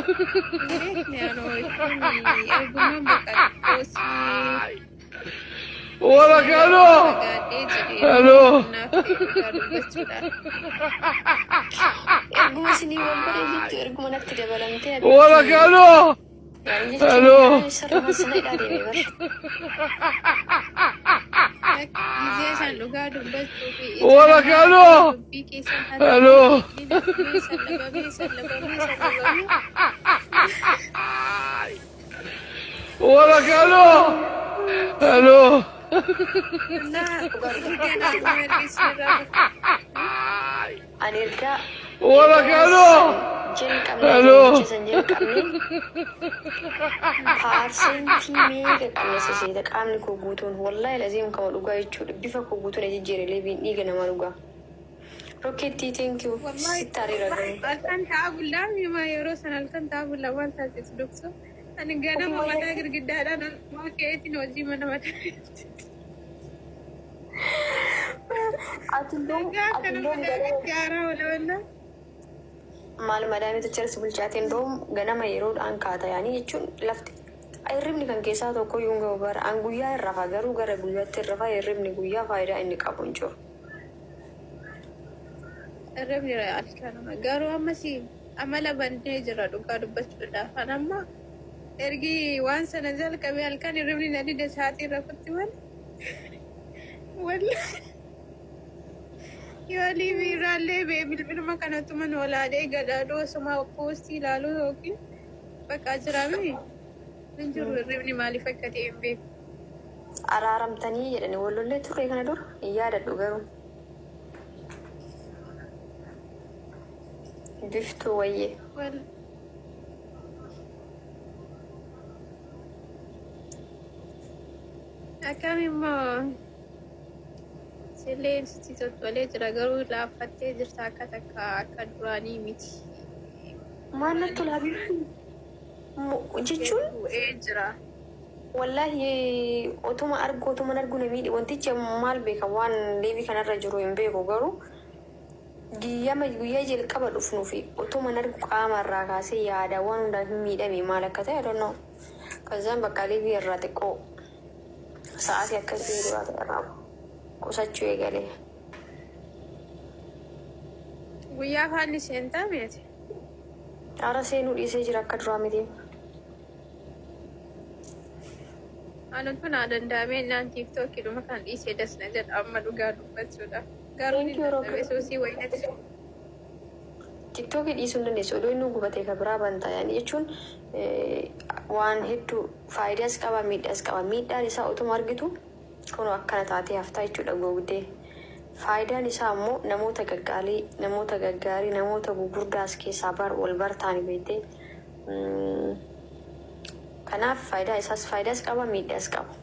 Hin beekne anoo jechuun ergumaan bakka xiqqoosii Wala isinirraa kaloo. fagaadhee jedhee Hello. naaf ta'e dhugaa dubbachuudhaaf. Erguma isinii wal baree jettu erguma natti dabalamtee Wala abitti kaloo. yaani jechuun Hello. sarara sana hidhaa deeme bar. Gizee isaan dhugaa dubbachuu fi ija Wala namaa kaloo. dubbii keessan Hello. hatamee sallabamee sallabamee sallabamee. Wala kaloo. Hello. Naa ergaan akkuma ergisiirraa Ani ergaa Wala ergaa kaloo. san jalqabne Hello. jecha san jalqabne paarsentii meeqa qabne seseeta qaamni koo guutuun wallaahi laziim kama dhugaa jechuudha bifa koo guutuun jijjiire leebiin dhiiga namaa dhugaa. Rokkeettii thank you Wallahi sitti areera garuu. halkan ta'a bullaa mimaa yeroo san halkan ta'a bullaa waan taasisu dhugsu. Ani ganama Ofuma mataa girgiddaadhaan olmaa ka'eetiin hojii mana mataa. Ati illee Nagaa ati akkana illee mataa ganama gaaraa oola walaa. maal madaamii tocharas bulchaateen doom ganama yeroodhaan kaata yaanii jechuun lafti hirribni kan keessaa tokko iyyuu hin ga'u bara an guyyaa hin rafa garuu gara guyyaatti hin rafa hirribni guyyaa faayidaa inni qabu hin jiru. Hirribni halkanuma garuu ammas amala bannee jira dhugaa dubbachuudhaaf. An amma ergi waan sana jalqabe halkan hirribni na dide sa'aatii rafutti malee. Wallahi. Yoo liivii irraallee bee bilbiluma kanatuma noolaalee gadaadhoo osuma poostii ilaaluu yookiin bakka jiraame hin jiru hirribni maaliif akka ta'e hin beeku. Araaramtanii jedhanii wallollee turre kana dura hin yaadadhu garuu. Biftuu wayyee. Wal akkam immoo silleen sitti tottolee jira garuu laaffattee jirta akka takka akka duraanii miti. Maal natti tolaa biftuu jechuun Bu'ee jira. Wallaahi otuma argu otuma argu na miidhe wantichi maal beeka waan leebii kanarra jiru hin beeku garuu giyyama guyyaa jalqaba dhufnuu fi otuma argu qaama irraa kaasee yaada waan hundaan hin miidhame maal akka ta'e I don't know. Kazaan bakka leebii irraa xiqqoo sa'aatii akkas ta'e duraa ta'e irraa qusachuu eegale. Guyyaa faanni seentaa meeti. Ara seenuu dhiisee jira akka duraa miti. Anutu naa danda'amee naan tiiktookii dhuma kan dhiisee dasna jedha amma dhugaa dubbachuudha. Garuu ni Thank you, dadhabe Rocket. suusii wayinati. Tiktookii dhiisuu hin dandeessu. Odoo inni gubatee ka biraa bantaa yaani jechuun waan hedduu faayidaas qaba miidhaas qaba. Miidhaan isaa otuma argitu kunoo akkana taatee haftaa jechuudha gogdee. Faayidaan isaa immoo namoota gaggaarii namoota gaggaarii namoota gugurdaas keessaa bar wal bartaani beektee. Kanaaf faayidaa isaas faayidaas qaba miidhaas qaba.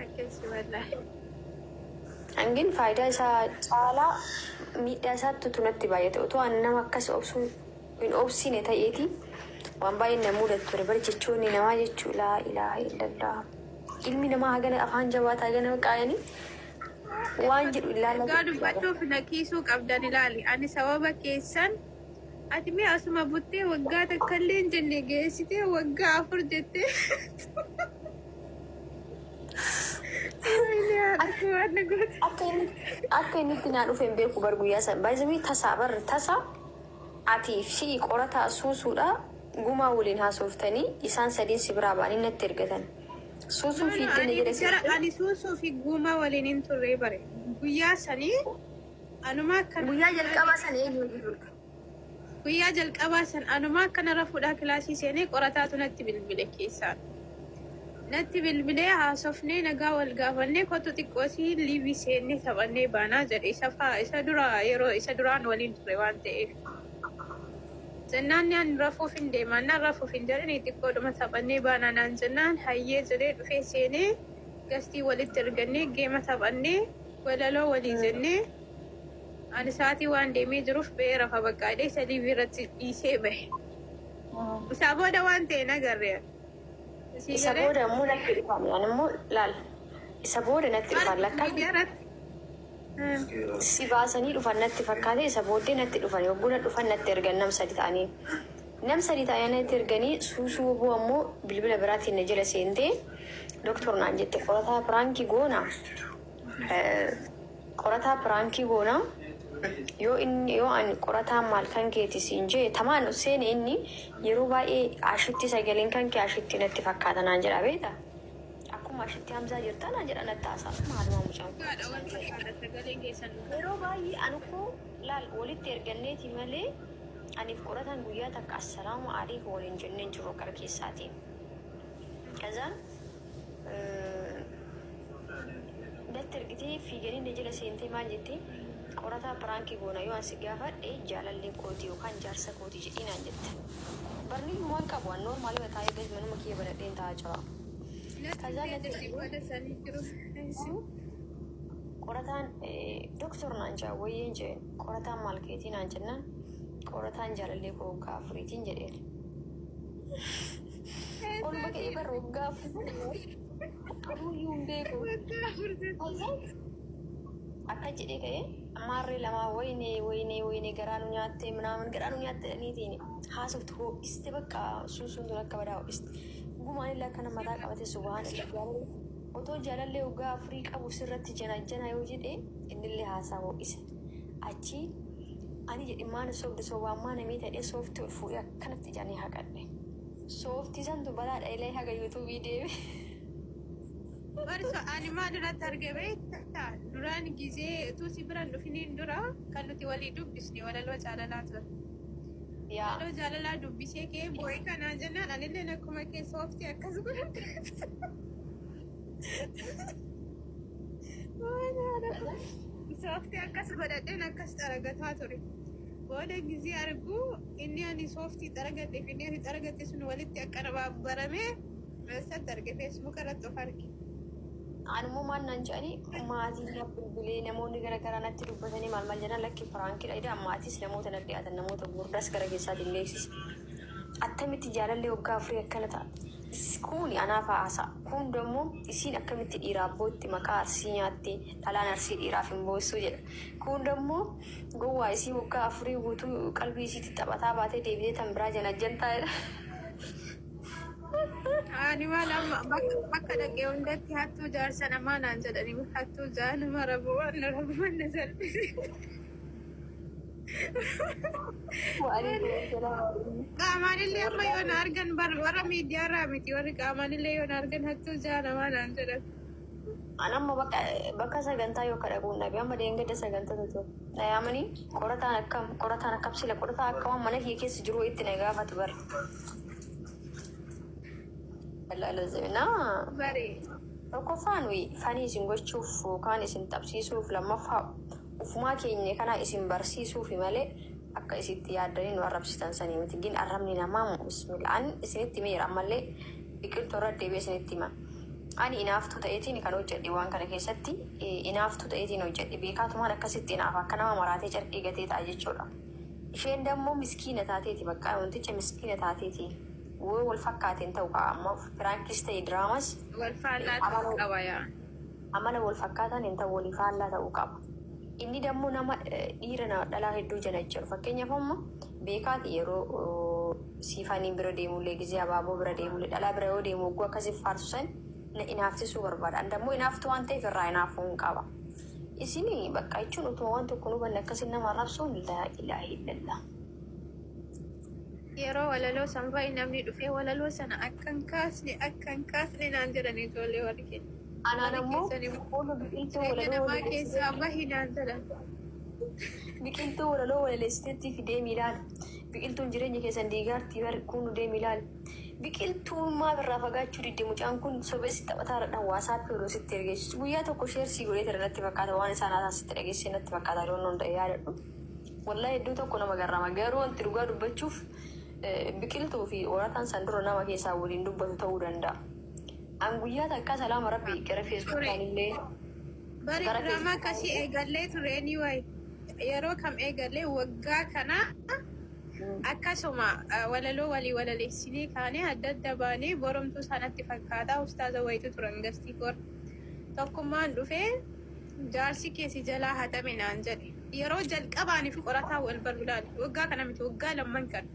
Akkasi wallaahi. Hangin faayidaa isaa caalaa miidhaa isaatti natti baay'ate otoo an nama akkas obsuu hin obsine ta'eeti waan baay'een na mudatu ture bar jechoonni namaa jechuu laa ilaaha illallah ilmi namaa hagana afaan jabaata hagana qaayanii waan jedhu Dhugaa ilaallatu dubbachuuf na kiisuu qabdan ilaali. Ani sababa keessan ati mee asuma buttee waggaa takka illee hin jenne geessitee waggaa 4 jettee. Wayne haadha koo waan na goote. Akka inni itti naa dhufe hin beeku bar guyyaa san baay'ee tasaa bar tasaa ati fi qorataa suusuudha gumaa waliin haasoftanii isaan sadiin si biraa ba'anii natti ergatan. Suusuun No, no, fiiddee na ani jedhe jara ani suusuu fi guumaa waliin hin turre bare. Guyyaa sanii anuma akkana Guyyaa jalqabaa sana eenyu? Guyyaa jalqabaa san anuma akkanarra fuudhaa kilaasii seenee qorataatu natti bilbile keessaan. Natti bilbilee haasofnee nagaa wal gaafannee kottu xiqqoosii liivii seennee taphannee baanaa jedhe isa faa isa dura yeroo isa duraan waliin ture waan ta'eef. Jennaan ni ani rafuuf hin deemaa naan rafuuf hin jedhani xiqqoodhuma taphannee baanaa naan jennaan hayyee jedhee dhufee seenee gastii walitti ergannee geema taphannee walaloo walii jennee ani sa'aatii waan deemee jiruuf ba'ee rafa bakka jedhee isa liivii irratti dhiisee bahe. Isaa booda waan ta'e hin agarre. Isii Isa galee booda immoo natti dhufan. Ani immoo laal. Isa booda natti dhufan lakkaas miidiyaa irratti. Si baasanii dhufan natti fakkaate, isa booddee natti dhufan, yogguu na dhufan natti ergan nam sadi ta'anii. Nam sadi ta'anii natti erganii. Suusuu woboo ammoo bilbila biraatiin na jala seentee doktor naan jette, qorataa prank goona. Qorataa prank goona, yoo inni yoo ani qorataan maal kan keeti siin jee tamaan seene, inni yeroo baay'ee ashitti sagaleen kan kee ashitti natti fakkaata naan jedha, beekta. Akkuma ashitti Hamzaa jirta naan jedha, natti haasa'a. Maaluma mucaan kun? Dhugaadha, wal fakkaata sagaleen keessan, dhugaa. Yeroo baay'ee anu koo laal walitti erganneeti malee aniif qoratan guyyaa takka assalaamu alaikum waliin jenneen jiru gara keessaatiin. Kazaan natti ergitee fiiganii na jala seentee maal jettee, qorataa prank goona, yoo an si gaafadhe jaalallee kooti yookaan jaarsa kooti jedhii naan jette. Barniyyuu waan qabu an normal taa'ee gadi manuma kiyya banadheen taa'aa jira. Natti Kazaan illee natti jirti ergitee booda sanii jiru. Qorataan doktor naan jaa, wayyeen jeen, qorataan maal keetii naan jennaan, qorataan jaalallee koo waggaa afuriitiin jedheen. Olma ka'ee bara waggaa 4 abuyyuu hin beeku. Waggaa 4. Akka jedhee ka'ee maarree lamaa, wayinee wayinee wayinee, garaa nu nyaattee minaamin, garaa nu nyaatte dhaniitiin haasoftu ho'iste, bakka suusuun tun akka badaa ho'iste. Gumaan illee akkana mataa qabate, subhaan otoo jaalallee waggaa 4 qabu sirratti jana jana yoo jedhe innillee haasaa ho'ise. Achi ani jedhe maana soobde, soobaan maa namii ta'ee sooftii ol fuudhee akkanatti jedhanii haqadhe. Sooftii santu balaadha illee haga yuutuubii deeme. Barso ani maal irratti arge beektaa? Duraan gizee utuu si biraan dhufiniin dura kan nuti walii dubbisne walaloo jaalalaa ture. Yaa. Walaloo jaalalaa dubbisee kee boo'ee kanaa jennaan anillee akkuma kee sooftii akkas godhadhe. Sooftii akkas godhadheen akkas xaragataa ture. Booda gizee argu inni ani sooftii xaragadhe fi inni ani xaragadhe sun walitti akka baramee eessatti arge? Feesbuuk irratti of arge. Anummoo maal naan jedhanii, maatiin na bilbilee, namoonni garaagaraa natti dubbatanii maal maal jedhan, lakki prankiidha. Ida maatis namoota na dhiyaatan, namoota gurguddaas gara keessaatiin beeksisa. Attamitti jaalallee waggaa 4 akkana ta'a? Kun anaaf haasa'a. Kun dammoo isiin akkamitti dhiira abbootti maqaa Arsii nyaatte, dhalaan Arsii dhiiraaf hin boossuu jedha. Kun dammoo gowwaa, isii waggaa 4 guutuu qalbii isiitti taphataa baatee deebitee tan biraa janajjantaa jedha. Ani maal amma bakka dhaqee hundatti hattuu jaarsa namaa naan jedhanii, hattuu jaa nama rabuwwan rabuwwan na salphise. Qaamaan illee amma yoo na argan bar warra miidiyaarraa miti, warri qaamaan illee yoo na argan hattuu jaa namaa naan jedhan. An amma bakka sagantaa yoo kadhaquun dhabe, amma deengada sagantaa ture. Na yaamanii, qorataan akkam, qorataan akkam, sila qorataa akka waan mana kiyya keessa jiru itti na gaafatu bara. Naa Bari. Tokkoffaa nuyi fanii isin gochuuf yookaan isin tapsiisuuf, lammaffaa ufumaa keenya kana isin barsiisuufi malee akka isitti yaaddanii nu arrabsitan sanii miti. Gin arrabni namaa bismillah, ani isinitti himeera, ammallee biqiltuu irra deebi'ee isinitti hima. Ani inaaftuu ta'eetiin kan hojjedhe, waan kana keessatti inaaftuu ta'eetiin hojjedhe, beekaatumaan akkasitti inaafa, akka nama maraatee carqii gatee ta'a jechuudha. Isheen dammoo miskiina taateeti, bakka wanticha miskiina taateeti. Woo, wal fakkaateen ta'u ka'a amma prankis ta'e diraamas. Wal faallaa ta'uu qaba yaa. Amala wal fakkaataan hin ta'u, walii faallaa ta'uu qaba. Inni dammoo nama dhiira dhalaa hedduu jala jiru. Fakkeenyaaf amma beekaati yeroo siifanii bira deemullee, gizee abaaboo bira deemullee, dhalaa bira yoo deemu hogguu akkasii faarsu san na inaafsisuu barbaada. An dammoo inaaftuu waan ta'eef irraa inaafuu hin qaba. Isin bakka jechuun utuma waan tokko nu hubanne akkasiin nama arrabsuun, laa ilaaha illallah. Yeroo walaloo san fa'i namni dhufee walaloo sana akkan kaasne naan jedhan ijoollee warri keenya. Anaan Warri ammoo keessan immoo oolu biqiltuu jireenya walaloo namaa walaleessitee keessaa bahi naan jedhan. Biqiltuu walaloo walaleessiteetti fidee miilaan biqiltuun jireenya keessan diigaartii bar kun deemi ilaali. Biqiltuun maaf irraa fagaachuu didde? Mucaan kun sobee si taphataa irra WhatsAppii odoo sitti ergeessu guyyaa tokko share sii godhee ture natti fakkaata, waan isaan haasaa sitti dhageessise natti fakkaata, yoon hunda yaadadhu. Wallahi hedduu tokko nama garrama, garuu wanti dhugaa dubbachuuf biqiltuu fi horataan san dura nama keessaa waliin dubbatu ta'uu danda'a. An guyyaa takka salaama rabbi gara feesbuukaan illee Bari gara diraamaa akkasii eegallee ture anyway. Yeroo kam eegallee? Waggaa kana akkasuma walaloo walii walaleessinee kaanee adda adda baanee boromtuu sanatti fakkaata ustaaza wayitu turan gastii koor tokkummaan dhufee. Jaarsi keessi jalaa hatame naan jedhe. Yeroo jalqaba aniif qorataa wal baru laali. Waggaa kana miti, waggaa lamman kana.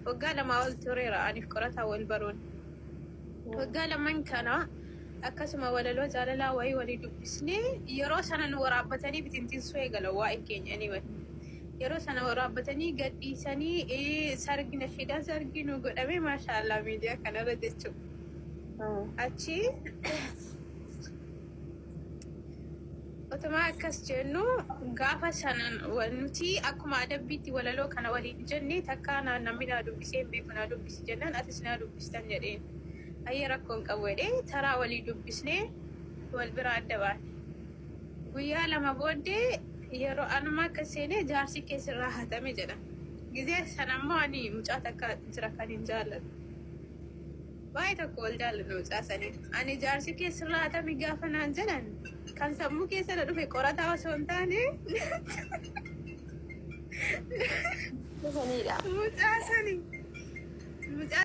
Waggaa lamaa ol tureera aniif qorataa wal baruun. Waggaa lamman kana akkasuma walaloo jaalalaa wayii walii dubbisnee, yeroo sana nu waraabbatanii bitintinsuu eegala waa'ee keenya anyway. Yeroo sana waraabbatanii gadhiisanii, sargi nashiidaan sargi nu godhame, maashaallah, miidiyaa kanarra jechuudha. Achi otuma akkas jennu, gaafa sanan nuti akkuma adabbiitti walaloo kana waliin jenne, takka namni naa dubbisee hin beeku, naa dubbisi jennaan atis naa dubbistan jedheen. Ayyee, rakkoon qabu jedhee, taraa walii dubbisnee wal bira adda baane. Guyyaa 2 booddee yeroo anuma akka seenee, jaarsi keessirraa hatame jedha. Gizee sana immoo ani mucaa takka jira kan hin jaalladhu. Baay'ee tokko wal jaalladhu mucaa sanii. Ani jaarsi keessirraa hatame gaafa naan jedhan, kan sammuu keessa na dhufe qorataa osoo hin taane Saniidha. mucaa sanii. Mucaa